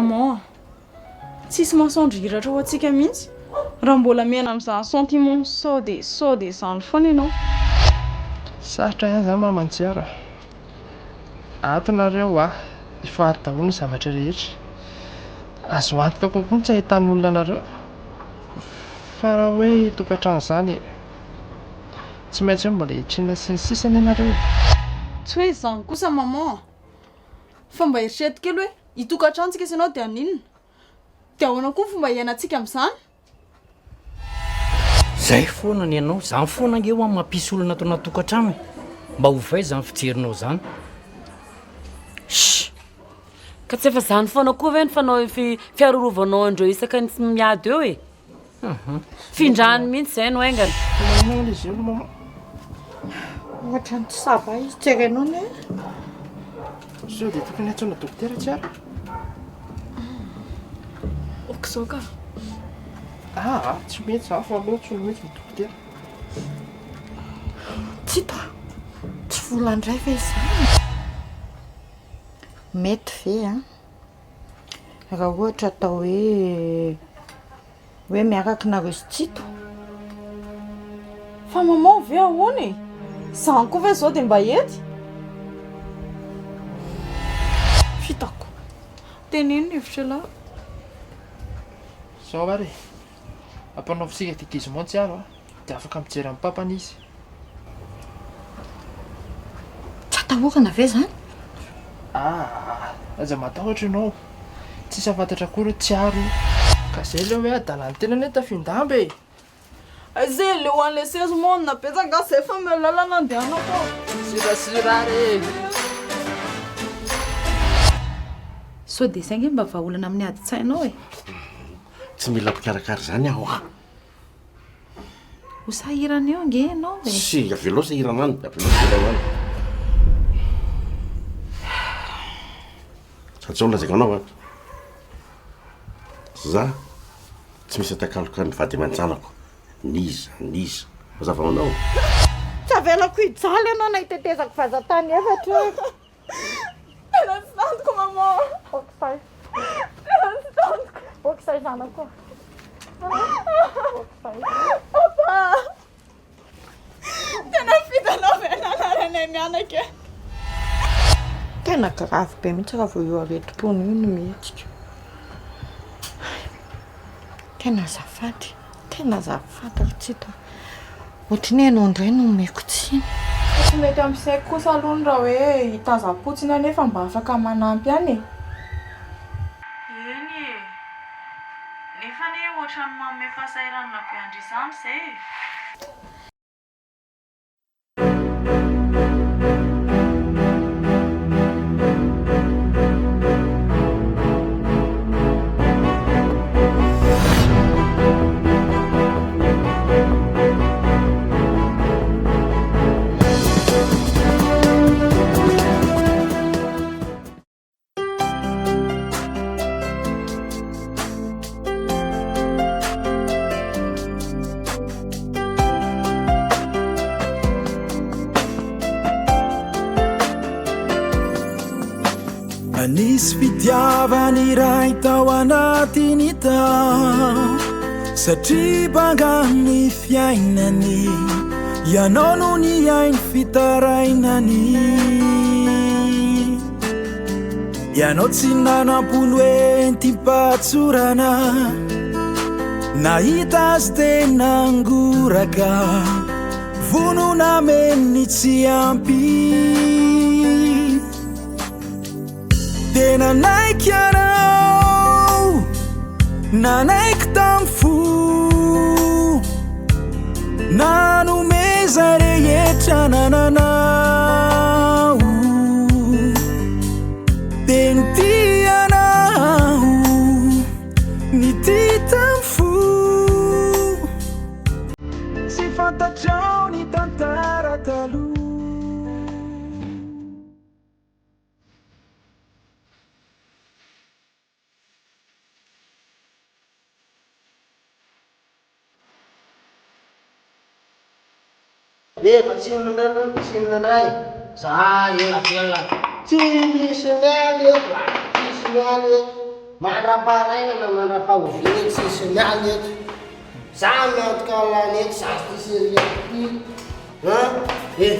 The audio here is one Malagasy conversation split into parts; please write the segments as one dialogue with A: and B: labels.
A: Maman a! Tsisy masoandro hihiratra ho antsika mihitsy raha mbola miaina amin'izany sentiment sao dia sao dia izany foana ianao.
B: Sarotra ihany izany maman Tsiaro a! Ato nareo a! Efa ato daholo ny zavatra rehetra. Azo antoka kokoa ny tsy ahitan'olona anareo. Fa raha hoe tokantrano izany e! Tsy maintsy hoe mbola hitrina sy ny sisa anie nareo e!
A: Tsy hoe izany kosa maman a! Fa mba eritrereto kely hoe hitokantrano tsika sy ianao dia haninona? Dia ahoana koa ny fomba hiainantsika amin'izany?
C: Zay foana ny anao, zany foana ange hoa mampisy olona ato anaty tokantrano e! Mba ovay zany fijerinao zany.
D: Shh! Ka tsy efa zany foana koa ve ny fanao fi- fiarorovanao andreo isaka ny miady eo e? Findrany mihitsy zay no haingana.
B: Fa maninona izy io maman?
E: Ohatran'ny tsy ça va izy jerenao anie.
B: Sao dia tokony antsoina dokotera tsy ary?
A: Ok zao ka.
B: Aa tsy mety zany fa aleo antsoina mihitsy ny dokotera.
E: Tsy hita, tsy vola indray ve izany? Mety ve an? Raha ohatra atao hoe hoe miaraka nareo sy Tsito?
A: Fa maman ve ahoana e? Zany koa ve zao dia mba hety? Fitako. Teneno ny hevitr'ialahy.
B: Zao ary e, ampanaovintsika déguisement Tsiaro a, dia afaka mijery an'i papany izy.
E: Tsy atahorana ve zany?
B: Aa, aza matahotra ianao, tsisy hahafantatra akory hoe Tsiaro io. Ka zay le hoe adalan'ny tena anie tafin-damba e!
A: Aiza e, leo an'ilay seza moa no napetraka zay fa omeo lalana andehanako aho.
B: Sirasira re e!
F: Sao dia izay ange mba vahaolana amin'ny adin-tsainao e!
G: Tsy mila mpikarakara izany aho a!
F: Ho sahirana eo ange ianao e!
G: Tsy, avelao sahirana any, avelao sahirana any. Sady zao no lazaiko anao an! Za tsy misy atakaloka ny vady aman-janako, n'iza n'iza. Mazava aminao?
E: Tsy avelako hijaly ianao na hitetezako vazan-tany efatra ary.
A: Tena tsy tantiko maman.
E: Ok zay.
A: Tena tsy tantiko.
E: Ok zay zanako. Ok zay.
A: Papa. Tena vitanao ve nanaranay mianaka e?
E: Tena grave be mihitsy raha vao io aretim-pony io no mihetsika. Tena azafady, tena azafady ry Tsito a. Ohatry ny hoe ianao indray no omeko tsiny.
A: Fa tsy mety amin'ny saiko kosa aloha ny raha hoe hitazam-potsiny aho nefa mba afaka manampy ihany e. Eny e! Nefa anie ohatran'ny manome fahasahiranana be an-dry zandry izay e!
H: Nisy fitiavana iray tao anatiny tao Satria banga ny fiainany Ianao no nihaino fitarainany Ianao tsy nanampo ny hoe entim-pahatsorana Nahita azy tena ngoraka Vonona hameno ny tsy ampy Dia nanaiky ianao Nanaiky tamin'ny fo Nanome izay rehetra nananao Dia nitia anao Nitia tamin'ny fo Tsy fantatrao ny tantara taloha
I: Efa tsy tsinona anay zahay eto. Tsy misy miala eto, tsisy miala eto. Mandra-paharaina na mandra-pahoviana tsisy miala eto. Za miantoka ny lany eto, za sy ty seriako ty. An! Eh!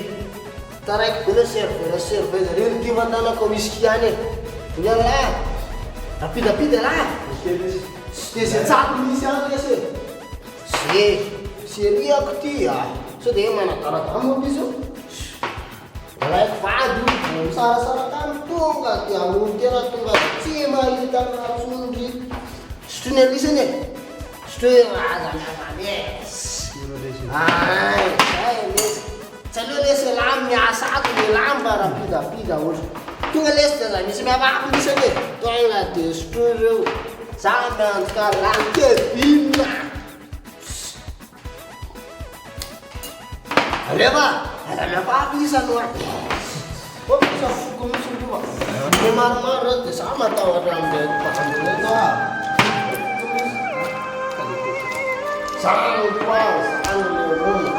I: Taraiky be le serveur sy serveuse reo ny tia tanako whisky ihany e! Ialahy! Rapidapida ialahy! Tsy de ze tsako misy any lesy e! Ze seriako ty a! Sao de hoe manadaladala moa ty zao? Alaiko vady io vao misarasaraka amiko tonga de hamono tena tonga de tsy mahita anah tsony ndry! Sotroiny alisany e! Sotroy aza miavaly e! Ay, zay lesy. Tsy aleo lesy elah miasa ato ny elah mba rapidapida ohatra. Tonga lesy de aza misy miavavy lisany e. Tonga de sotroy reo. Za miantoka lany Kevin a. Alefa, aza miavavy lisany oa. Ô misy foko mihitsy ny loha. Ny maromaro reo de za matahotra amin'ireto bandy reto ah. Zany koa, zany le olona.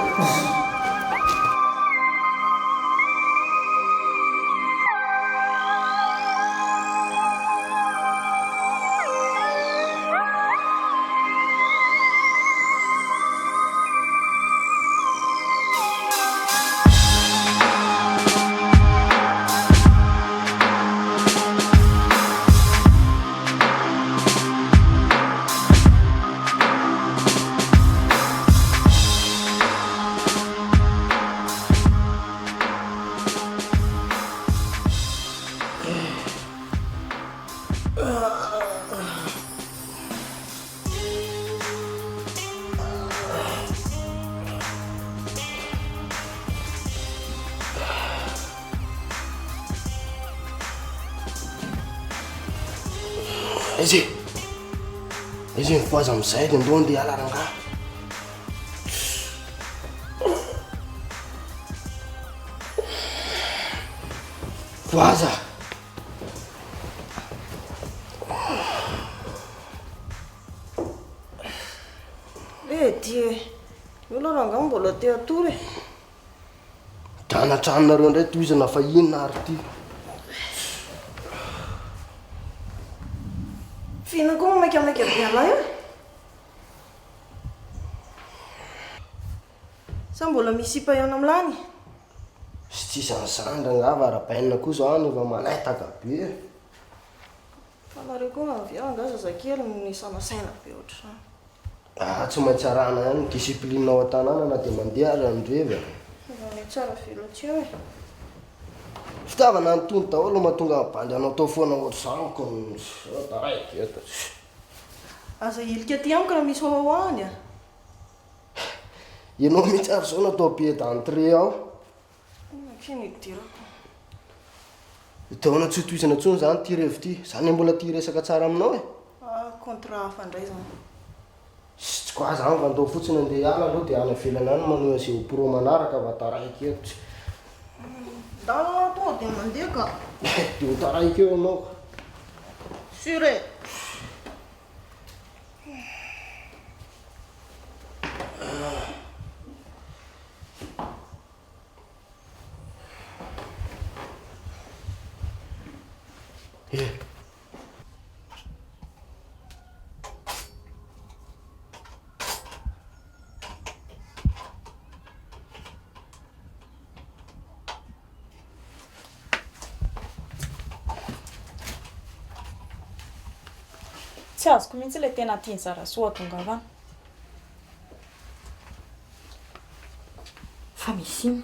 I: Aiza e? Aiza e mifohaza amin'izay dia ndao andeha hiala rangahy. Mifohaza!
A: Eh ty e! Ny olona rangahy mbola te hatory e!
I: Drana tranonareo indray tohizana fa inona ary ty?
A: F'inona koa maikamaika be anah io e? Sa mbola misy sipa ihany amin'lany?
I: Sy tsisy an'izany rangahy fa rabainina koa zao any efa manaitaka be e!
A: Fa nareo koa avy eo angaha zazakely no nisana saina be ohatr'izany.
I: Ah tsy maintsy arahana ihany ny discipline ao an-tanàna na dia mandeha aza ny revy e.
A: Mba mihatsara velatsihy eo e.
I: Fitiavana an'itony daholo no mahatonga ny bandy hanaotao foana ohatr'izany ko taraiky eto.
A: Aza ahilika aty amiko raha misy wawawa any a.
I: Ianao mihitsy ary izao no atao pied d'entrée ao.
A: Inona akia no idirako.
I: Dia ahoana tsy ho tohizana intsony izany ity revy ity? Za anie mbola tia hiresaka tsara aminao e!
A: Ah, contrat hafa indray izany.
I: Tsy quoi zany fa ndao fotsiny andeha hiala aloha dia any ivelany any manohy an'izay ho pro manaraka fa taraiky eto tsy.
A: Ndao aloha tonga dia mandeha ka.
I: Dia ho taraiky eo ianao ka.
A: Sûr e!
I: Eh.
A: Tsy azoko mihitsy ilay tena tian'i Zarasoa hatongavana.
E: Fa misy inona?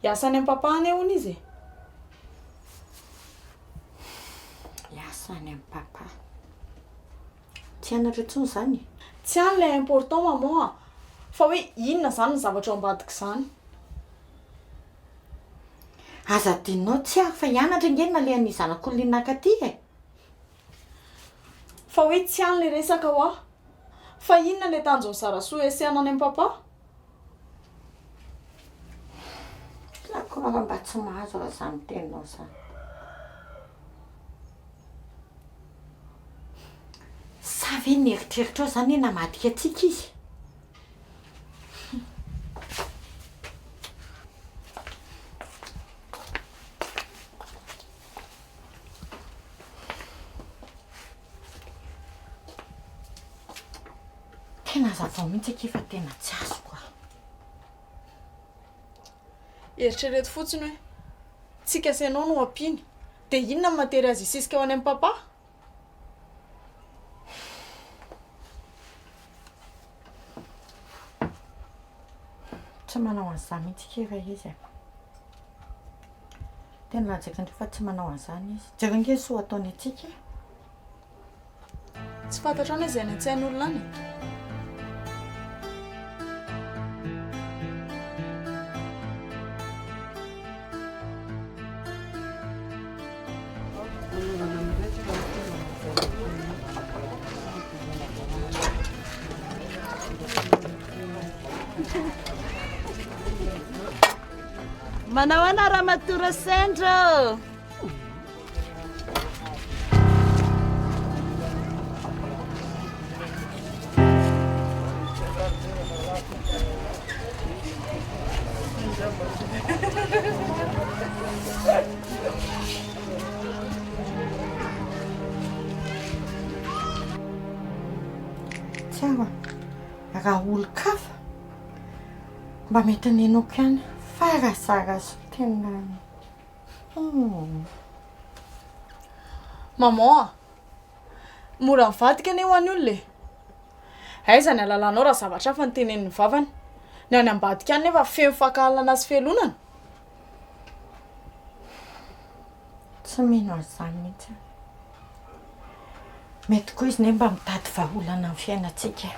A: Hiasa any amin'i papa anie hono izy e.
E: Hiasa any amin'i papa. Tsy hianatra intsony izany e?
A: Tsy any ilay important maman a! Fa hoe inona izany ny zavatra ao ambadik'izany?
E: Aza adinonao tsy aho fa hianatra ange no nalehan'ny zanak'olona naka aty e!
A: Fa hoe tsy any ilay resaka hoa! Fa inona ilay tanjon'i Zarasoa hiasehana any amin'i papa?
E: Za koa raha mba tsy mahazo raha izany teninao izany. Sa ve ny eritreritrao izany hoe namadika antsika izy? Tena hazavao mihitsy akia fa tena tsy azoko a.
A: Eritrereto fotsiny hoe tsika sy ianao no ampiany dia inona no mahatery azy hisisika ho any amin'i papa?
E: Tsy manao an'izany mihitsy akia raha izy e. Tena lazaiko anareo fa tsy manao an'izany izy. Jereo ange ny soa ataony antsika e.
A: Tsy fantatrao anie izay any an-tsain'olona any e.
J: Manao ahoana Ramatoa Rasendra ô?
E: Tsiaro a, raha olon-kafa mba mety ninoako ihany fa raha Zarasoa tena Humm.
A: Maman a! Mora mivadika anie ho an'ny olona e! Aiza ny halalanao raha zavatra hafa no tenenin'ny vavany? Ny any ambadika any nefa feno fankahalana sy fialonana?
E: Tsy mino an'izany mihitsy aho. Mety koa izy ne mba mitady vahaolana amin'ny fiainantsika e.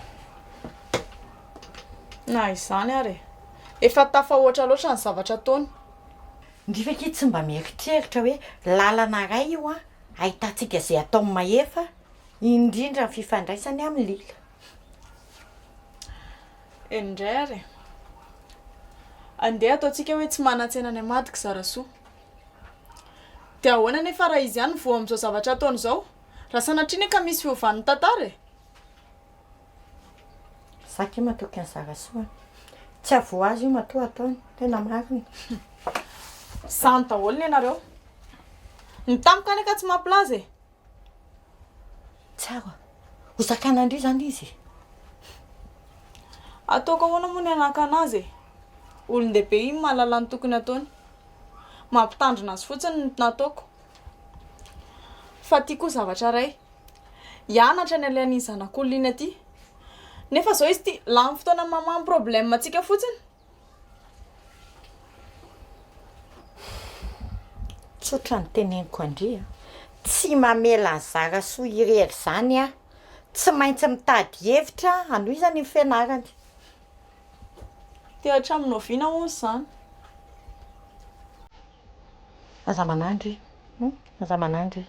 A: Na izany ary e! Efa tafahoatra loatra ny zavatra ataony.
E: Ndry ve akia tsy mba mieritreritra hoe lalana iray io an, ahitantsika izay ataon'i Mahefa, indrindra ny fifandraisany amin'i Lila.
A: Eny indray ary e. Andeha ataontsika hoe tsy manan-tsaina any amadika Zarasoa. Dia ahoana anefa raha izy ihany no voa amin'izao zavatra ataony izao? Raha sanatria anie ka misy fiovan'ny tantara e!
E: Za akia matoky an'i Zarasoa a. Tsy havoa azy io matoa ataony, tena marina.
A: Zany daholo ny anareo. Ny tamiko anie ka tsy mampilaza e.
E: Tsara. Ho zakanandria zany izy e.
A: Ataoko ahoana moa ny hanakana azy e. Olon-dehibe iny mahalala ny tokony ataony. Mampitandrina azy fotsiny no nataoko. Fa ty koa zavatra iray. Hianatra ny alehan'iny zanak'olona iny aty. Nefa zao izy ty lany fotoana mamaha ny problème antsika fotsiny.
E: Tsotra ny teneniko an-dry a, tsy mamela an'i Zarasoa irery izany aho, tsy maintsy mitady hevitra hanohizany ny fianarany.
A: Dia hatramin'ny oviana hono izany?
E: Aza manahy ndry, aza manahy ndry.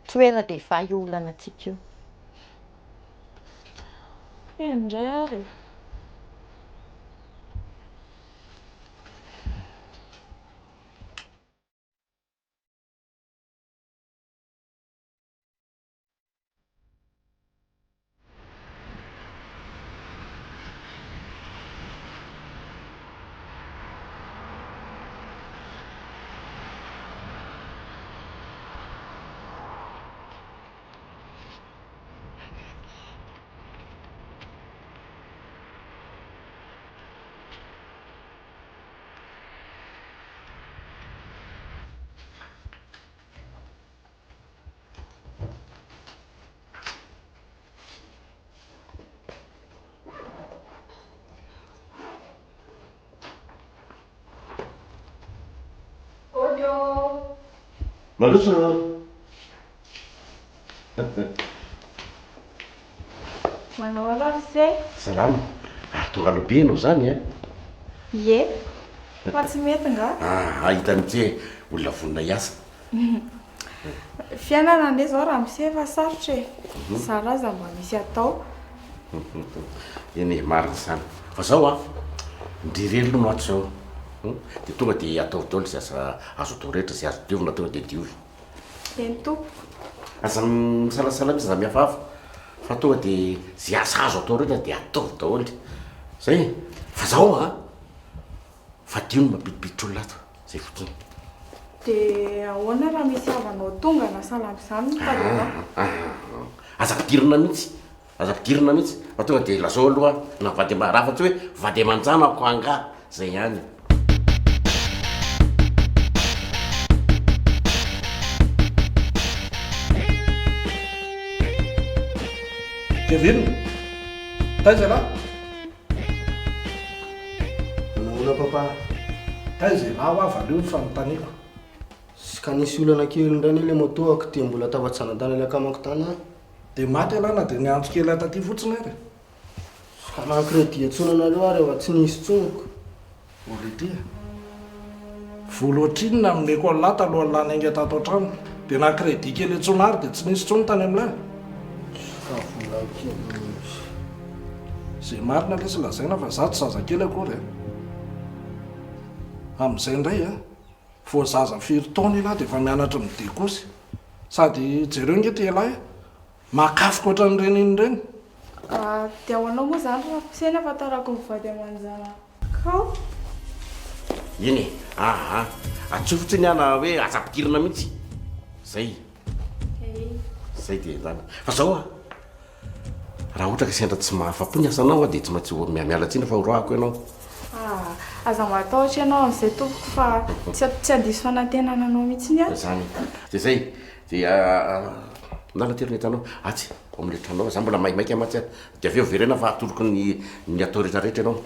E: Tsy ho ela dia hivaha io olana antsika io.
A: Eny indray ary e.
G: Mandroso.
A: Manao ahoana ry se?
G: Salama. Ary tonga aloha be ianao izany eh?
A: Ie. Fa tsy mety nga?
G: Ah, hita mihitsy hoe olona vonona hiasa.
A: Fiainana anie zao ramose fa sarotra e! Zara aza mba misy atao.
G: Eny e, marina izany. Fa zao an, ndry irery aloha no ato zao an, dia tonga dia ataovy daholo izay asa azo atao rehetra, izay azo diovina tonga dia diovy.
A: Eny tompoko.
G: Aza misalasala mihitsy, aza mihafahafa fa tonga dia izay asa azo atao rehetra dia ataovy daholo. Zay e! Fa zao an, fadio ny mampidipiditra olona ato. Zay fotsiny.
A: Dia ahoana raha misy havanao tonga na sahala amin'izany no tadiavinao?
G: Aza ampidirina mihitsy. Aza ampidirina mihitsy fa tonga dia lazao aloha na vady aman, raha fa tsy hoe vady aman-janako angaha, zay ihany.
K: Kevin! Taiza ialahy?
I: Nahoana papa?
K: Taiza ialahy hoa valio ny fanontaniako.
I: Ka nisy olana kely indray anie le moto-ako dia mbola tafajanona-tany any akamako tany aho.
K: Dia maty ialahy na dia niantso kely ahy taty fotsiny ary e.
I: Ka na crédit antsoina anareo ary efa tsy nisy intsony ko.
K: Olity a. Vola ohatrinona no nomeko an'lah talohan'lah niainga tato an-trano? Dia na crédit kely antsoina ary dia tsy nisy intsony tany amin'lah?
I: Ka vola kely mihitsy.
K: Izay marina lesy lazaina fa za tsy zazakely akory a. Amin'izay indray a, vao zaza firy taona ialahy dia efa mianatra midekosy. Sady jereo nge ty ialahy a, makafoka ohatran'ireny iny ireny.
A: Dia ahoanao moa izany ramose ny ahafantarako ny vady aman-janakao?
G: Eny e, aa, antsoy fotsiny aho na hoe aza ampidirina mihitsy. Zay. Zay dia zany. Fa zao a, Raha ohatra ka sendra tsy mahafa-po ny asanao aho dia tsy maintsy miala tsiny fa horoahako ianao.
A: Ah, aza matahotra ianao amin'izay tompoko fa tsy tsy handiso fanantenana anao mihitsy aho.
G: Izany. Dia izay. Dia ndana aterina hitanao atsy ao amin'ilay tranonao fa za mbola maimaika mantsy aho. Dia avy eo verena fa atoroko ny ny atao rehetra rehetra ianao.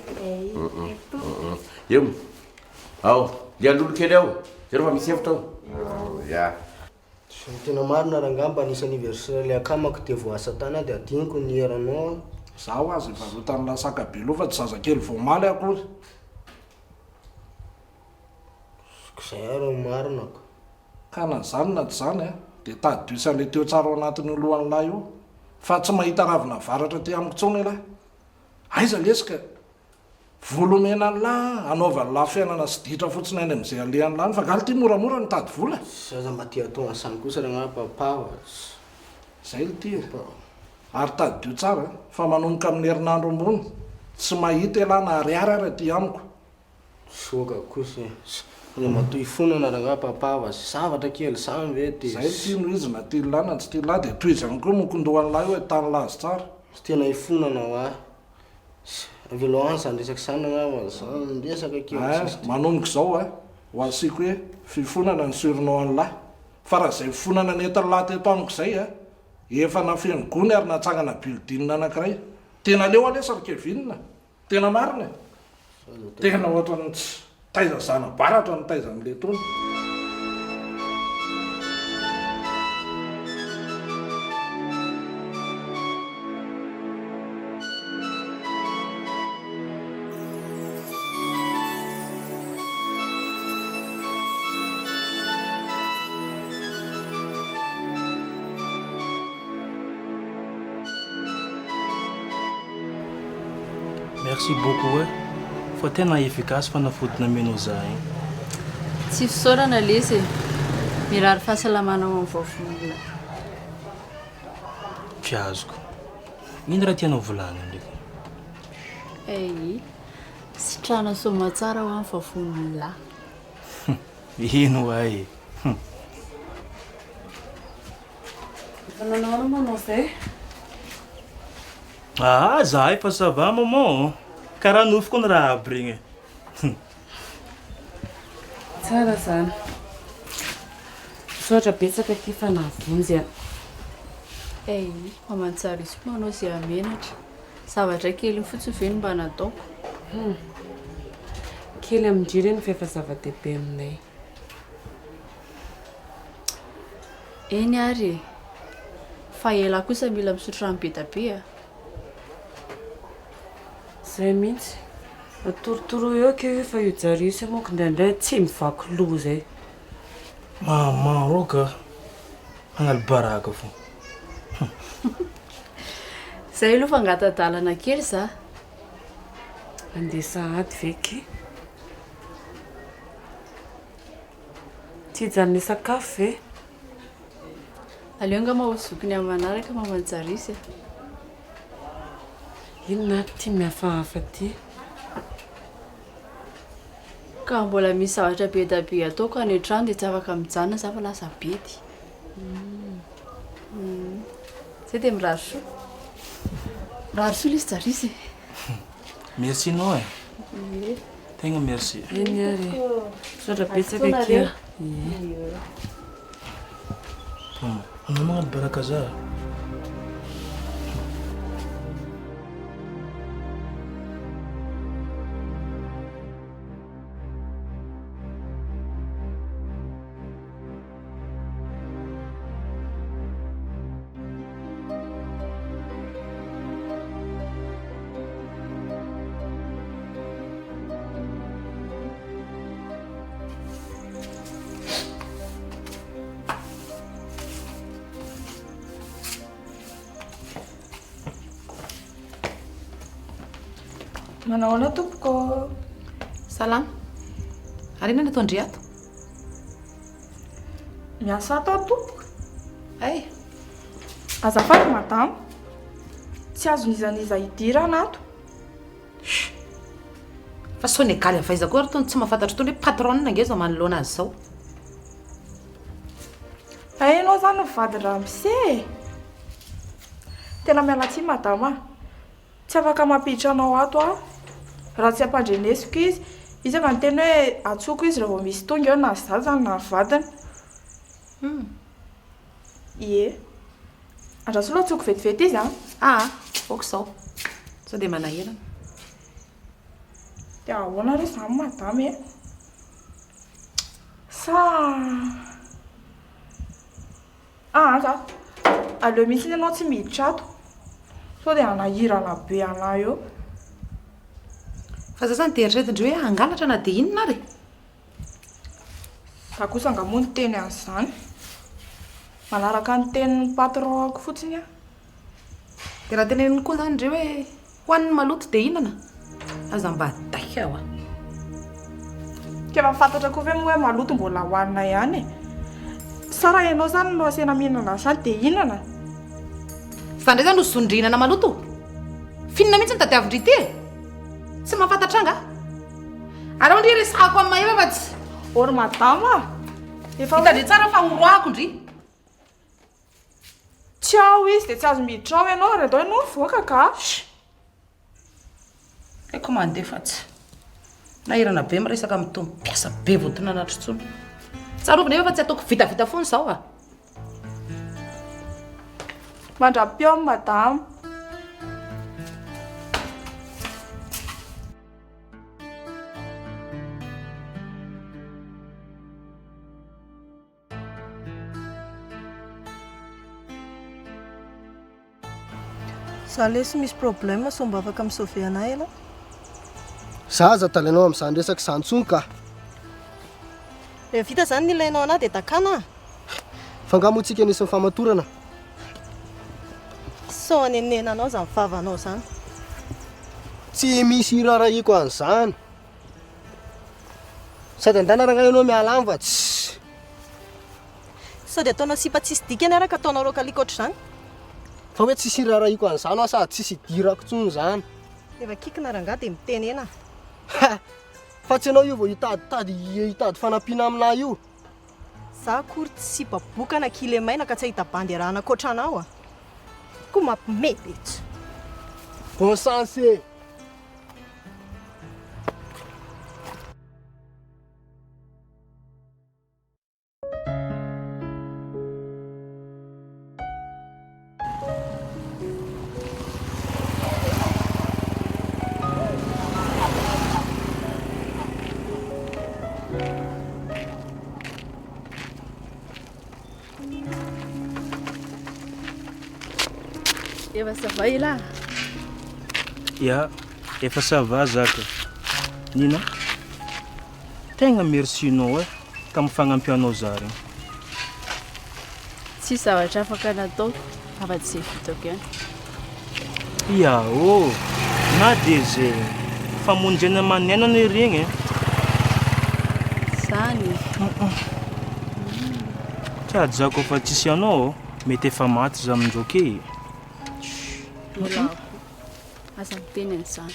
G: Eo. Ao, le alolo kely ao. Jereo fa misy hevitra ao. Ya.
I: Ny tena marina rangahy mba nisy anniversaire le akamako dia voaasa tany aho dia adinoko ny heranao an.
K: Zaho aza ivarotan'ny lasaka be loha fa tsy zazakely vao omaly akory.
I: Zay ary ny marina ko.
K: Ka na zany na tsy zany dia tadidio sy aleteo tsara ao anatin'io lohan'lah io fa tsy mahita ravina varatra aty amiko tsony elah. Aiza lesy ka. Vola omena an'lah hanaovan'lah fiainana sy ditra fotsiny any amin'izay alehan'lah any fa angaha ity moramora ny mitady vola?
I: Zaza mba te hatao an'izany kosa rangahy papa fa tsy.
K: Zay ity e. Ary tadidio tsara fa manomboka amin'ny herinandro ambony tsy mahita elah na ariary ary aty amiko.
I: Soka kosa e. Aza mba toy fonana rangahy papa fa zavatra kely izany ve dia.
K: Zay ity no izy na tian'lah na tsy tian'lah dia tohizo ihany koa ny mokondohan'lah io ahitan'lah azy tsara.
I: Tsy tena hifonana hoa. Avelao any zany resaka zany angamba zany resaka kely
K: Ein,
I: sisa.
K: manomboka izao ein, ho asiako hoe fifonana ny surnom an'lah. Fa raha izay fifonana nentin'lah teto amiko izay ein, efa nafeno gony ary natsangana building anankiray. Tena leo aho lesy ry Kevin a! Tena marina e! Tena ohatran'ny tsy taiza zana-baratra no taiza an'le tony.
L: Merci beaucoup eh! Fa tena efficace fanafody namenao za igny.
M: Tsy fisaorana lesy e! Mirary fahasalamana ho an'ny vaovon'olona.
L: Tsy azoko. Ino raha tianao volagnina ndraiky?
M: Eii. Sitrana soamatsara ho an'ny vavon'olona.
L: Ino oay e! Hum.
D: Efa nanao ahoana moa anao izay?
L: Aa za efa ça va maman ô! Karaha nofiko ny raha aby regny e!
D: Tsara izany. Misaotra betsaka akia fa nahavonjy a.
M: Hey, maman Tsarisoa manao izay hamenatra. Zavatra kely fotsiny ve no mba nataoko?
D: Hum. Kely amin-dry ireny fa efa zava-dehibe aminay.
M: Eny ary e! Fa elah kosa mila misotro rano be da be a!
D: Zay mihitsy. Atorotoroy eo akia io fa io Jarius io manko indraindray tsy mivaky loha zay.
L: Maman rô ka magnalo baraka fô.
M: Zay aloha fa angata-dalana kely za.
D: Andeha sahady ve ki? Tsy hijanona hisakafo ve?
M: Aleo angamba ho zokiny amin'ny manaraka maman Jarisy a.
D: Inona ary ity mihafahafa ity?
M: Ka mbola misy zavatra be da be ataoko any an-trano dia tsy afaka mijanona za fa lasa bedy. Zay dia mirary soa. Mirary soa lesy Jarisy e.
L: Merci nao e.
M: Ie.
L: Tegna merci.
D: Eny ary e. Misaotra betsaka akia. Ie.
L: Anao magnano baraka za.
A: Manao ahoana tompoko ô?
F: Salama. Ary inona no ataon-dry ato?
A: Miasa ato aho tompoko.
F: Hay.
A: Azafady madama. Tsy azon'iza n'iza idirana ato.
F: Chut. Fa sao negaly avy aiza koa ary itony tsy mahafantatra itony hoe patronne ange izao manoloana azy izao.
A: Hay ianao izany ny vadin-dramose e! Tena miala tsiny madama a. Tsy afaka mampiditra anao ato aho raha tsy ampandrenesiko izy. Izy efa niteny hoe antsoiko izy raha vao misy tonga eo na ny zazany na ny vadiny.
F: Hum.
A: Ie. Andraso aloha antsoiko vetivety izy an.
F: Aa, ok izao. Sao dia manahirana.
A: Dia ahoana re izany madama e? Sa. Aa ka! Aleo mihitsy ianao tsy miditra ato sao dia hanahirana be anah eo.
F: Fa za zany dia eritreretin-dry hoe hangalatra na dia inona ary e!
A: Za kosa angaha moa niteny an'izany? Manaraka ny tenin'ny patron-ko fotsiny aho.
F: Dia raha teneniny koa zany ndry hoe hohaniny maloto dia hinana? Aza mba daika aho a!
A: Ka efa fantatra koa ve moa hoe maloto mbola hohanina ihany e? Sa raha ianao izany no asaina mihinana an'izany dia hihinana?
F: Za ndray zany ho zon-dry hihinana maloto? F'inona mihitsy no tadiavin-dry ity e? Tsy mahafantatra angaha? Aleo ndry resahako amin'i Mahefa fa tsy.
A: Ô ry madama a! Efa.
F: Hitandre tsara fa horoahako ndry.
A: Tsy ao izy dia tsy azo miditra ao ianao ary andao ianao mivoaka ka.
F: Haiko mandeha fa tsy nahirana be miresaka amin'itony mpiasa be voatonanatra intsony. Tsarovy nefa fa tsy ataoko vitavita foana izao a.
A: Mandra-peo madama.
I: Za lesy misy problème sao mba afaka mi-sauver anah elah?
N: Za aza adalainao amin'izany resaka izany intsony ka!
I: Rehefa vita izany ny ilainao anah dia dakana ah!
N: Fa angaha moa tsika nisy nifamatorana?
I: Sao hanenenanao izany vavanao izany.
N: Tsy misy irarahiako an'izany. Sady andana rangahy ianao miala any fa tsy.
I: Sao dia ataonao sipa tsisy dikany ary ka ataonao rokalika ohatr'izany?
N: Fa hoe tsisy irarahiako an'izany aho sady tsisy idirako intsony izany.
I: Efa kikina rangahy dia mitenena.
N: Ha! Fa tsy ianao io vao hitaditady hitady fanampiana aminà io.
I: Za akory tsy sipa boka na kilemaina ka tsy ahita bandy iarahana ankoatra anao a! Koa mampime be tsy.
N: Bon sens e!
M: Efa ça va elah?
L: Ya, efa ça va za ka. Nina, tegna merci nao eh, tamin'ny fagnampianao za regny.
M: Tsisy zavatra afaka nataoko afa-tsy izay vitako ihany.
L: Ya ô, na dia izay famonjena aman'aina anie regny eh.
M: Zany e.
L: Sady za koa fa tsisy anao mety efa maty za amin'izao ke.
M: Mbola aza miteny an'izany.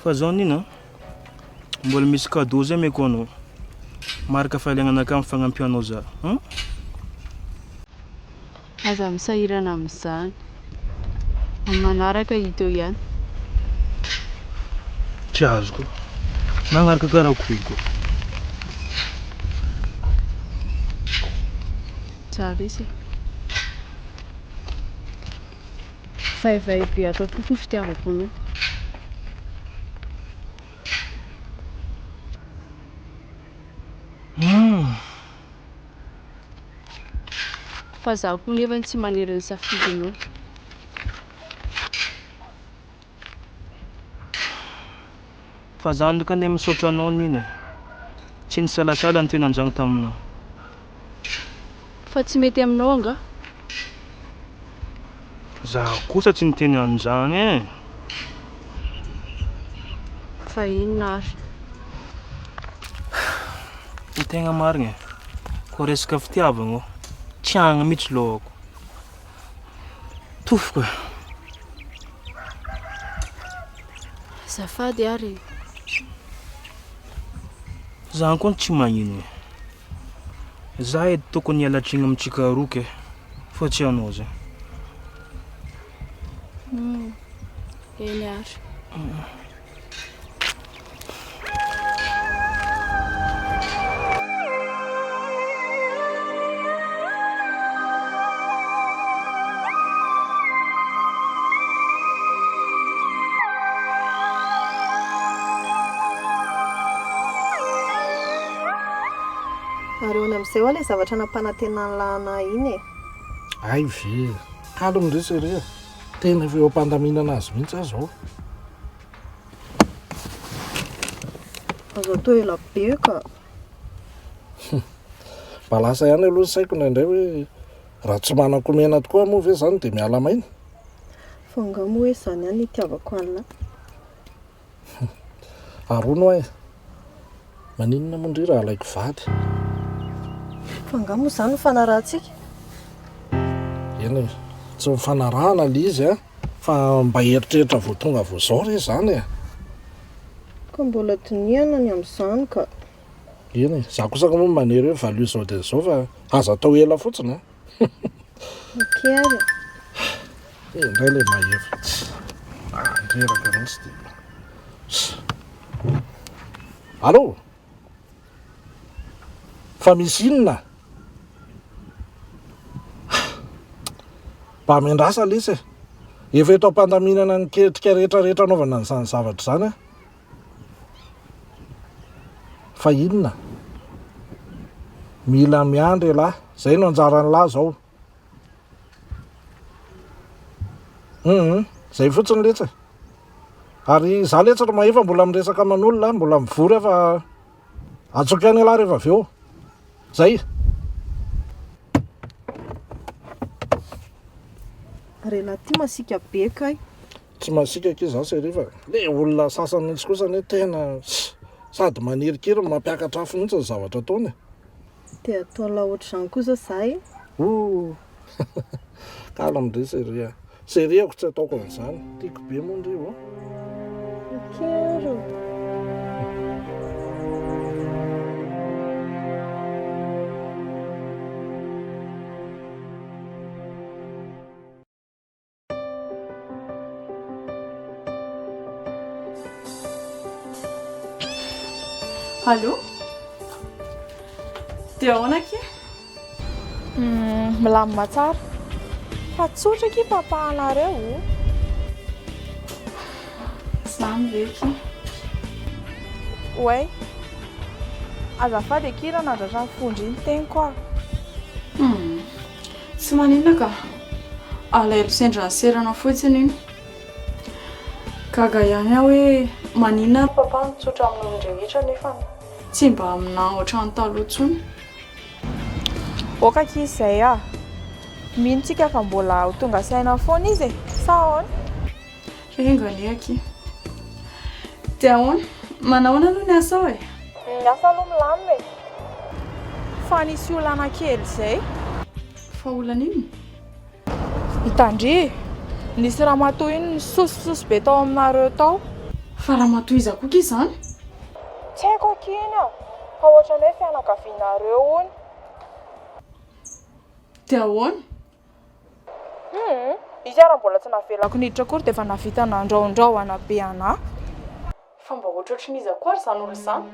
L: Fa zao Nina a, mbola misy cadeau zay omeko anao. Marika fahaliagnanakahy amin'ny fagnampianao za. An?
M: Aza misahirana amin'izany. Amin'ny manaraka hita eo ihany.
L: Tsy azoko. Magnaraka karakory koa.
M: Tsara izy e. Vaivay be ato am-poko ny fitiavako anao. Fa zaho koa nefany tsy manery ny safidinao.
L: Fa za ndreka anie misaotra anao Nina e. Tsy nisalasala niteny an'izany taminao.
M: Fa tsy mety aminao angaha?
L: Za kosa tsy niteny an'izany e.
M: Fa inona ary?
L: Ny tegna marigna e, koa resaka fitiavagna ô, tsy agny mihitsy lohako. Tofoko e.
M: Azafady ary e.
L: Zany koa tsy magnino e. Za edy tokony hiala tsiny amintsika roky e, fa tsy anao zay.
M: Hum, eny ary.
O: Ary ahoana amin'izay hoa ilay zavatra nampanantenan'lah anah iny e?
K: Hay ve! Calme ndry chérie a! Tena efa eo am-pandaminana azy mihitsy aho izao.
O: Aza atao ela be ka!
K: Mba lasa ihany aloha ny saiko indraindray hoe raha tsy manan-komena tokoa moa ve izany dia miala maina?
O: Fa angaha moa hoe izany ihany no itiavako an'lah?
K: Ary hono hoa e, maninona moa ndry raha alaiko vady?
O: Fa angaha moa izany nifanarahantsika?
K: Eny e, tsy nifanarahana ilay izy an, fa mba eritreritra vao tonga vao izao re izany e.
O: Ka mbola dinihana ny amin'izany ka.
K: Eny e, za kosa moa manery hoe valio izao dia izao fa aza atao ela fotsiny an.
O: Ok ary e.
K: Iny indray ilay mahefa. Mandreraka mihitsy ity. Allô? Fa misy inona? Mba miandrasa lesy e. Efa eto am-pandaminana ny ketrika rehetra rehetra anaovana an'izany zavatra izany aho. Fa inona? Mila miandry elah. Zay no anjaran'lah zao. Hum, zay fotsiny letsy e. Ary za letsy ry Mahefa mbola miresaka aman'olona, mbola mivory aho fa antsoiko ihany elah rehefa avy eo. Zay.
O: Ary elah ty masiaka be kay.
K: Tsy masiaka akia za chérie fa le olona sasany mihitsy kosa anie tena sady manirikiry no mampiakatra afo mihitsy ny zavatra ataony e.
O: Dia ataon'lah ohatr'izany koa zao za e.
K: Ooh calme ndry chérie a. Chérie ako tsy ataoko an'izany. Tiako be moa ndry ô.
O: Ok ary ô.
A: Allô? Dia ahoana akia? Milamina tsara. Fa tsotra akia papa anareo o. Izany ve akia? Oay. Azafady akia raha nandratra ny fon-dry ny teniko aho. Hum. Tsy maninona ka. Alahelo sendra niserana fotsiny iny. Gaga ihany aho hoe maninona ary papa no tsotra amin'ny olon-drehetra nefa tsy mba aminà ohatran'ny taloha intsony. Ok akia izay ah. Mino tsika fa mbola ho tonga saina foana izy e! Sa ahoana? Enga anie akia. Dia ahoana? Manahoana aloha ny asa ao e? Ny asa aloha milamina e! Fa nisy olana kely izay. Fa olana inona? Hitandria! Nisy ramatoa iny nisosososo be tao aminareo tao. Fa ramatoa iza koa akia izany? Tsy haiko akia iny a! Fa ohatran'ny hoe fianakavianareo hono. Dia ahoana? Hum! Izy ara mbola tsy navelako niditra akory dia efa nahavita nandraondraona be anah. Fa mba ohatrohatrin'iza koa ary izany olona izany?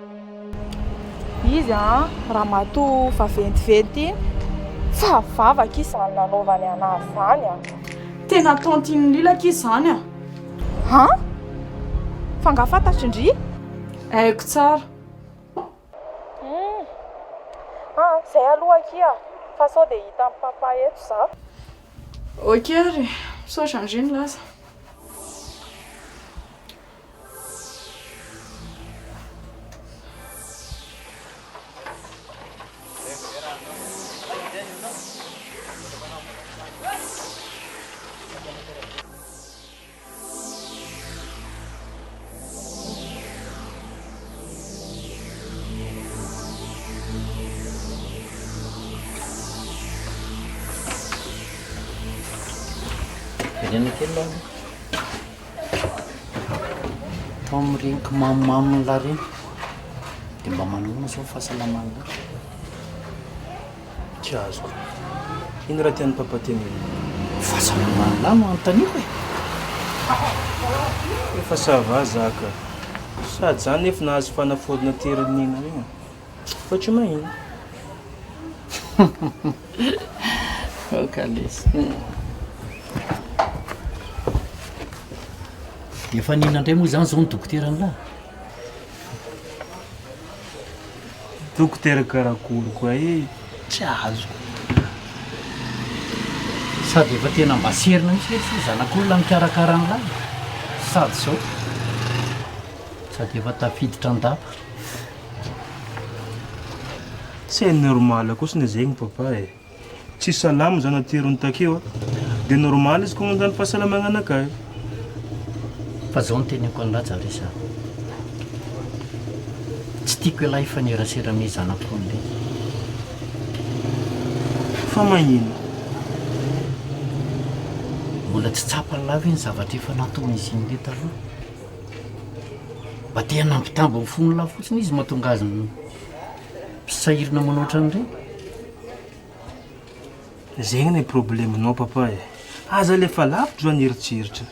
A: Izy an, ramatoa vaventiventy iny, fa vava akia izany nanaovany anah izany an! Tena tantine lila akia izany an! An? Fa angaha fantatry ndry? Haiko tsara. Hum. An, izay aloha akia fa sao dia hitan'i papa eto za. Ok ary e, misaotra ndry nilaza.
C: Jerena kely aloha. Tao amin'ireny kimamomamon-dlahy ireny. Dia mba manahoana izao ny fahasalaman'lahy?
L: Tsy azoko. Ino raha tian'i papa tenenina?
C: Fahasalaman'lahy no anontaniako e!
L: Efa ça va za ka. Sady za nefa nahazo fanafody naterin'i Nina iny. Fa tsy magnino.
C: Aoka lesy. Dia efa nihinana indray moa izany izao ny dokoteran'lah?
L: Dokotera karakory koa e! Tsy azoko.
C: Sady efa tena mba serina mihitsy ve tsy zanak'olona mikarakara an'lah e? Sady izao. Sady efa tafiditra an-dapa.
L: Tsy normal kosa ne zegny papa e! Tsy salama za nateriny takeo a! De normal izy ko mandany fahasalamagna anakahy.
C: Fa zao no teneniko an'lah Jarisa a! Tsy tiako ialahy hifanerasera amin'ny zanak'olona iny.
L: Fa magnino?
C: Mbola tsy tsapan'lah ve ny zavatra efa nataon'izy iny le taloha? Mba te hanambitamby ny fon'lah fotsiny izy mahatonga azy sahirana manao ohatran'ireny.
L: Zegny ny problème-nao papa e! Aza alefa lavitra zany eritreritra.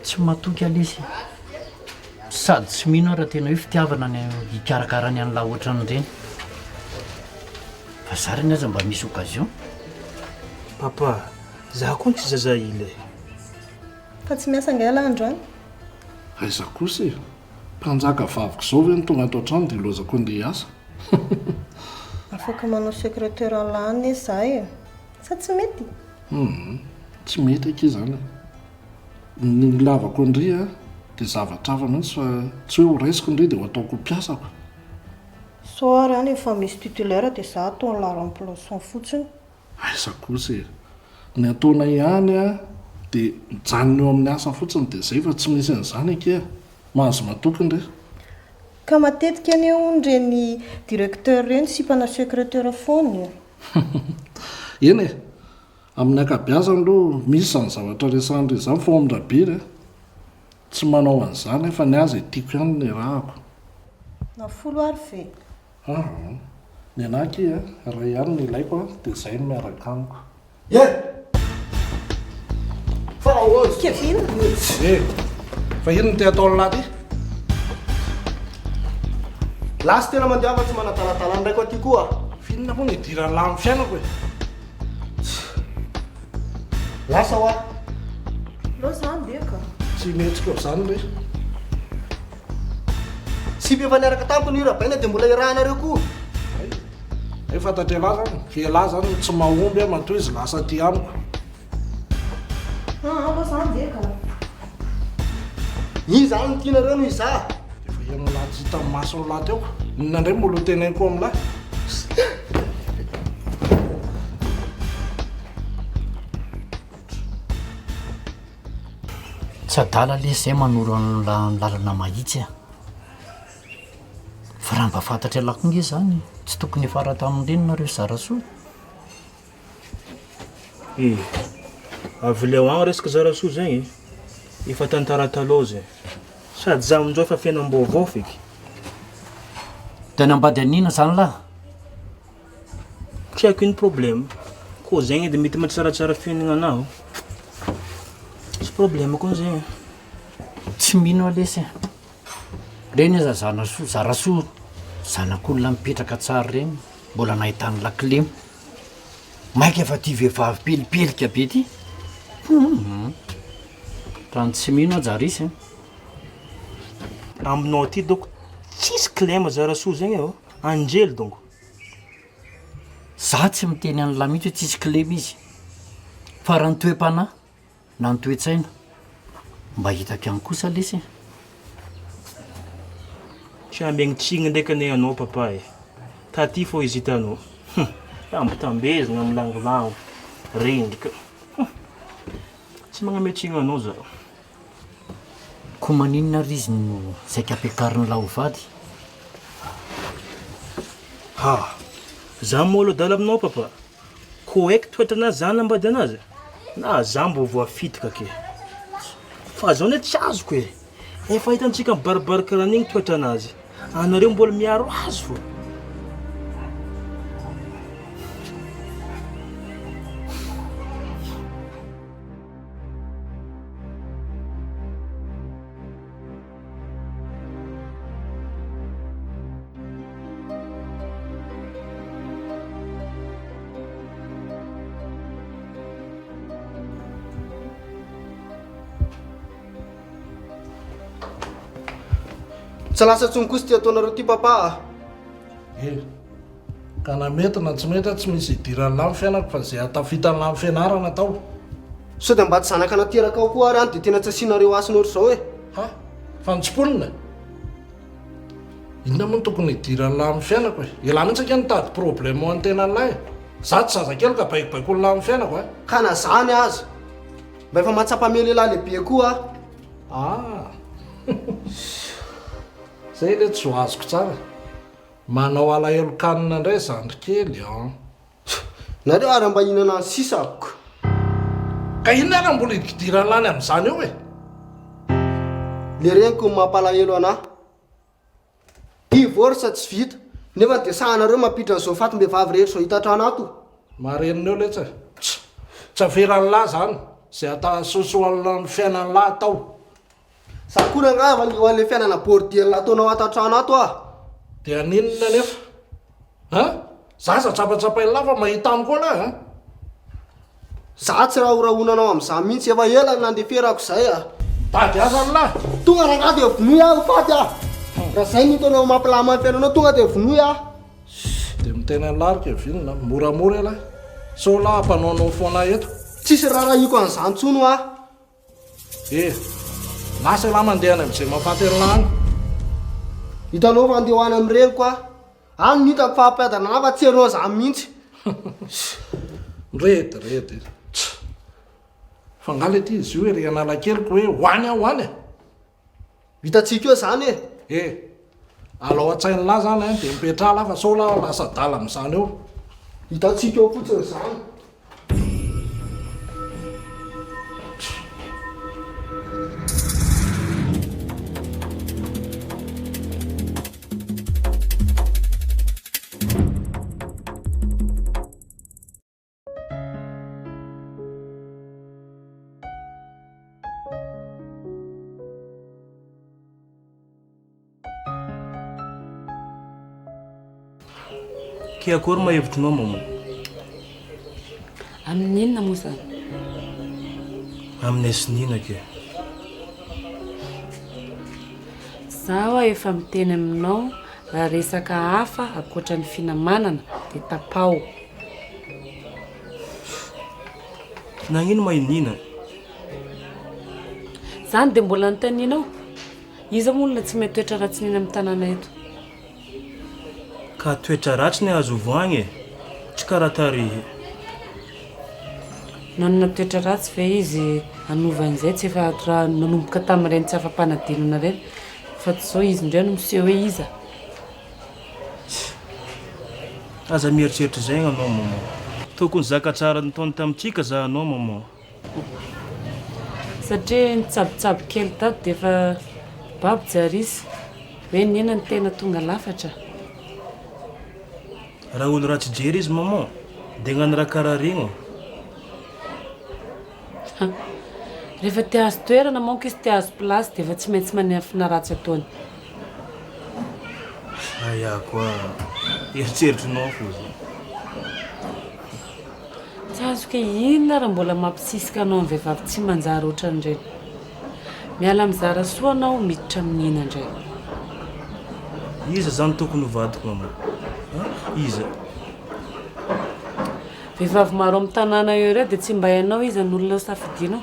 C: Tsy matoky aho lesy e! Sady tsy mino aho raha tena hoe fitiavana ny hikarakarany an'lah ohatran'ireny. Fa zarany aza mba misy occasion.
L: Papa, za koa tsy zaza ila e!
O: Fa tsy miasa angaha ialahy androany?
K: Aiza kosa e! Mpanjaka vaviko izao ve no tonga ato an-trano dia ilaozako handeha hiasa?
O: Afaka manao secretaire an'lah anie za e! Sa tsy mety?
K: Humm, tsy mety akia izany e! Ny nilavako an-dry a, dia zavatra hafa mihitsy fa tsy hoe ho raisiko ndry dia ho ataoko ho mpiasako.
O: Sao ary any efa misy titulaire dia za ataon'lah remplaçant fotsiny.
K: Aiza kosa e! Ny ataonay ihany dia mijanona eo amin'ny asa fotsiny dia izay fa tsy misy an'izany akia! Mahazo matoky ndry.
O: Ka matetika anie hono ireny directeur ireny sipana secretaire foana e!
K: Eny e! Amin'ny ankabeazany aloha misy izany zavatra resahan-dry izany fa ao amin-dRabiry a! Tsy manao an'izany aho fa ny ahy izay tiako ihany no iarahako.
O: Na folo ary ve?
K: Aa! Ny anah akia a, iray ihany no ilaiko a, dia izay no miaraka amiko.
N: Ye! Fa ahoana?
O: Kevin!
K: Eh! Fa inona no te hataon'lah ty?
N: Lasa tena mandeha fa tsy manadaladala ny raiko aty koa.
K: F'inona moa no idiran'lah amin'ny fiainako e?
N: Lasa hoa.
O: Aleo za andeha ka.
K: Tsy mihetsika eo izany re.
N: Sipa efa niaraka tamiko ny Rabaina dia mbola iarahanareo koa.
K: Hay, hay fantatr'ialahy zany, fa ialahy zany no tsy mahomby aho matoa izy lasa aty amiko.
O: Aa aleo za andeha ka.
N: Iza any no tianareo no izaho?
K: Efa henon'lah tsy hitan'ny mason'lah teo ka. Inona indray mbola ho teneniko amin'lah?
C: Tsy adala lesy zay manoro an'lah ny lalana mahitsy a! Fa raha mba fantatr'ialahy koa nge zany, tsy tokony hiafara tamin'ireny nareo Zarasoa.
L: E! Avilao agny resaka Zarasoa zegny e! Efa tantara taloha zegny. Sady za aminjao efa fiainam-baovao feky.
C: De hanambady an'i Nina zany lah?
L: Tsy haiko ino problème. Koa zegny edy mety mahatsaratsara fiaignana anao. Tsy problème koa zegny e.
C: Tsy mino aho lesy e. Reny aza Zanasoa, Zarasoa, zanak'olona mipetraka tsara ireny, mbola nahitany lakile. Maika fa ty vehivavy pelipelika be ty. Humm. Raha ny tsy mino aho Jarisy a.
L: Aminao aty dônko tsisy kilema Zarasoa zegny e ô, anjely dônko.
C: Za tsy miteny an'lah mihitsy hoe tsisy kilema izy, fa raha ny toe-panahy na ny toe-tsaina mba hitako ihany kosa lesy e.
L: Tsy amegny tsigny ndraiky anie anao papa e, taty fô izy hitanao, hum, tambitambezagna milangolango, rendrika, hum, tsy magname tsigny anao za.
C: Ko maninona ary izy no saika ampiakarin'lah ho vady?
L: Ha! Za moa alo adala aminao papa? Ko haiko toetranazy za hanambady anazy? Na za mbo voafitaka ke! Fa zao anie tsy azoko e! Efa hitantsika mibaribary karaha an'igny toetranazy, anareo mbola miaro azy fô!
N: Tsy lasa tsony kosa ty ataonareo ty papa a!
K: Eh! Ka na mety na tsy mety tsy misy idiran'lah ny fiainako fa izay ahatafita an'lah amin'ny fianarana atao.
N: Sao dia mba tsy zanaka naterakao koa ary any dia tena tsy asianareo hasina ohatr'izao e!
K: Ha! Fa nitsiponina? Inona moa no tokony hidiran'lah amin'ny fiainako e? Elah mihitsy ange no nitady problème ho an'ny tenan'lah e! Za tsy zazakely ka baikobaikoin'lah amin'ny fiainako a!
N: Ka na zany aza, mba efa mahatsapa miha lehilahy lehibe koa aho.
K: Ah! Zay re tsy ho azoko tsara. Manao alahelo-kanina indray zandry kely an!
N: Nareo ary mba hihinana ny sisa ko.
K: Ka inona ary mbola hidikidirana any amin'izany eo e?
N: Le reniko no mampalahelo anah. Divorce tsy vita, nefa dia sahanareo mampiditra an'izao fatim-behivavy rehetra izao hita an-trano ato.
K: Marenina eo letsy e! Tsy tsy averan'lah zany, zay ata sosoan'lah ny fiainan'lah atao.
N: Za koa rangahy efa leo an'le fiainana bordel ataonao ato an-trano ato ah.
K: Dia haninona anefa? An? Za aza tsapatsapain'lah fa mahita amiko eo lah an!
N: Za tsy rahorahonanao amin'izany mihitsy, efa ela no nandeferako izay ah.
K: Mitady aza an'lah!
N: Tonga rangahy dia vonoy aho ho faty ah! Raha izay no hitanao mampilama ny fiainanao tonga dia vonoy aho.
K: Dia miteny an'lah ry Kevin a, moramora elah, sao lah hampanaonao foana eto.
N: Tsisy raharahiako an'izany intsony hoa.
K: Eh! Lasa elah mandeha any amin'izay mahafaty an'lah any.
N: Hitanao fa andeha ho any amin'ny reniko aho. Any no hitako fa hampiadana anah fa tsy ianao izany mihitsy.
K: Mirediredy. Tsa! Fa angaha le ty izy io ery Analakely ko hoe ho any aho ho any e?
N: Hitantsika eo izany e!
K: Eh! Alao an-tsain'lah izany an, dia mipetraha lah fa sao lah lasa adala amin'izany eo.
N: Hitantsika eo fotsiny izany.
L: Ke akory ma hevitrinao maman?
D: Amin'ny inona moa izany?
L: Amin'ny Asinina ke.
D: Za hoa efa miteny aminao raha resaka hafa ankoatra ny finamanana dia tapaho.
L: Nagnino ma i Nina?
D: Zany dia mbola anontanianao? Iza moa olona tsy mahay toetra ratsy Nina amin'ny tanàna eto?
L: Ka toetra ratsy ny azo ovaigna e! Tsy karaha tarehy.
D: Nanana toetra ratsy ve izy hanova an'izay? Tsy efa raha nanomboka tamin'ireny tsy afa-panadinana ireny fa tsy izao izy indray no miseho hoe iza?
L: Aza mieritreritra izay anao maman. Tokony zaka tsara nataony tamintsika za anao maman.
D: Satria nitsabotsabo kely tato dia efa babo Jarisy hoe nena ny tena tonga lafatra.
L: Raha olo ratsy jery izy maman. Dia hagnano raha karaha regny ô.
D: Rehefa te hahazo toerana manko izy te hahazo place dia efa tsy maintsy manefina ratsy ataony.
L: Aia koa eritreritrinao fo zay.
D: Tsy azoko e, inona ary mbola mampisisika anao amin'ny vehivavy tsy manjary ohatran'ireny? Miala amin'ny zara soa anao miditra amin'ny ina indray.
L: Iza zany tokony ho vadiko maman? An? Iza?
D: Vehivavy maro amin'ny tanàna eo ireo dia tsy mba hainao iza no olona hosafidianao.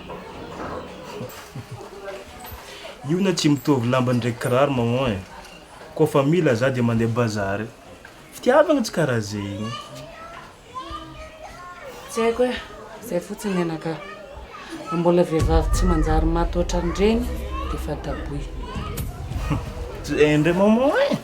L: Io na tsy mitovy lamba ndraiky kiraro maman e! Koa fa mila za dia mandeha bazary. Fitiavagna tsy karaha zegny.
D: Tsy haiko e, izay fotsiny ny anakahy. Raha mbola vehivavy tsy manjary maty ohatran'ireny dia efa daboy.
L: Tsy hain-dry maman e!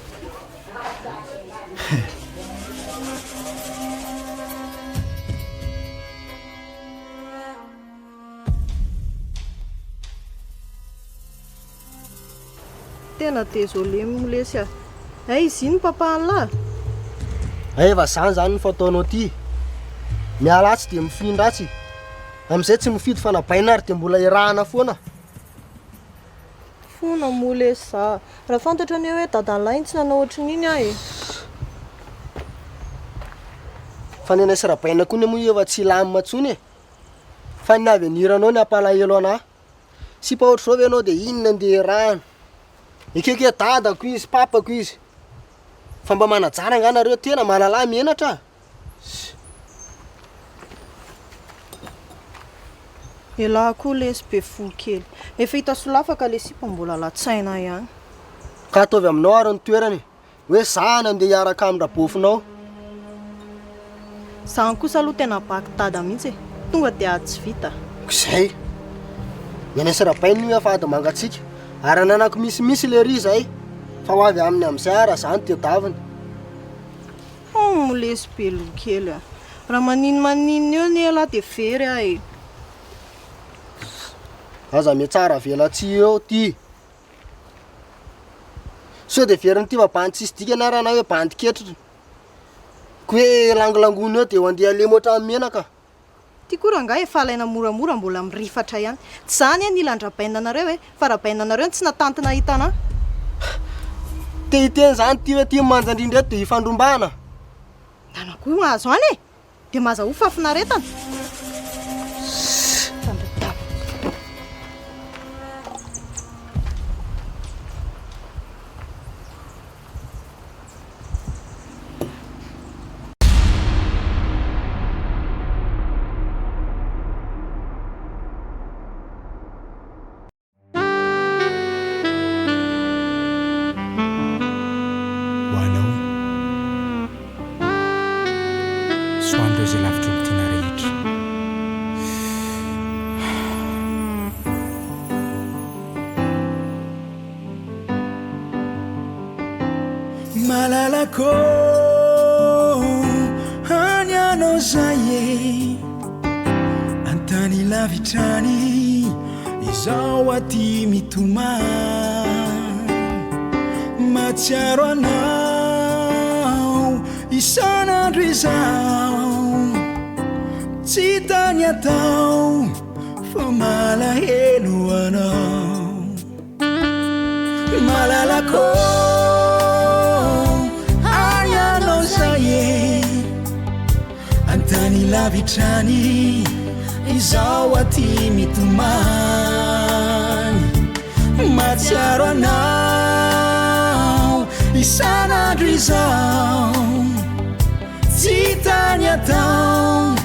O: Tena désolé moa lesy ah. Hay izy iny papa anlah?
N: Hay efa zany zany ny fataonao ty. Miala atsy dia mifindra atsy. Amizay tsy mifidy fa na baina ary dia mbola iarahana foana.
O: Fona moa lesy za. Raha fantatro anie hoe dadan'lah iny tsy nanao ohatrin'iny aho e.
N: Fa ny anay sy rabaina koa anie moa efa tsy hilamina tsony e. Fa ny avenir-nao ny hampalahelo anah. Sipa ohatr'izao ve ianao dia inona andeha iarahana. Ekeko hoe dadako izy, papako izy. Fa mba manajara angaha nareo tena mahalala menatra a.
O: Elah koa lesy be fo kely. Efa hita solafaka le sipa mbola latsaina ihany.
N: Ka ataovy aminao ary ny toerana e. Hoe za nandeha hiaraka amin-dRabofinao.
O: Zany kosa aloha tena baky dada mihitsy e. Tonga dia ady tsy vita.
N: Zay. Ny anay sy Rabaina io efa ady mangatsiaka. Ary ananako misimisy lery izay. Fa ho avy aminy amin'izay aho raha za no tedaviny.
O: Humm lesy be loha kely a. Raha maninomaninona eo anie elah dia very aho e.
N: Aza mihatsara velatsihy eo ty. Sao dia heverin'ity fa bandy tsisy dikany ary na hoe bandy ketrika. Ko hoe langolangoina eo dia ho andeha halemy ohatran'ny menaka.
O: Ty koa rangahy efa alaina moramora mbola mirifatra ihany. Tsy za anie nila an-dRabainina anareo e, fa Rabainina anareo no tsy natanty nahita anah.
N: Te hiteny zany ty hoe ty manja indrindra eto dia hifandrombahana?
O: Ndana koa mahazo any e! Dia mazahoa fahafinaretana.
H: Ho anao. Sy ho an'ireo izay lavitry ny tiana rehetra.
P: Malalako any anao zay e An-tany lavitra any Izaho aty mitomany Mahatsiaro anao Isan'andro izaho Tsy hita ny atao Fa malahelo anao Malalako any anao zay e An-tany lavitra any Izaho aty mitomany Mahatsiaro anao Isan'andro izaho Tsy hita ny atao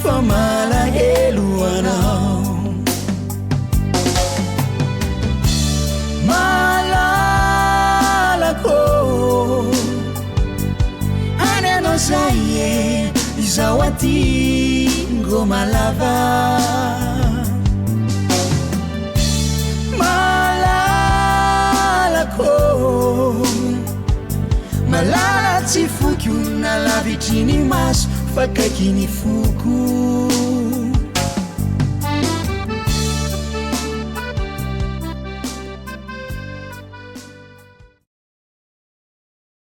P: Fa malahelo anao Malalako Any anao zay e Izaho aty ngoma lava Malalako Malala tsy foiko na lavitry ny maso fa akaiky ny foko.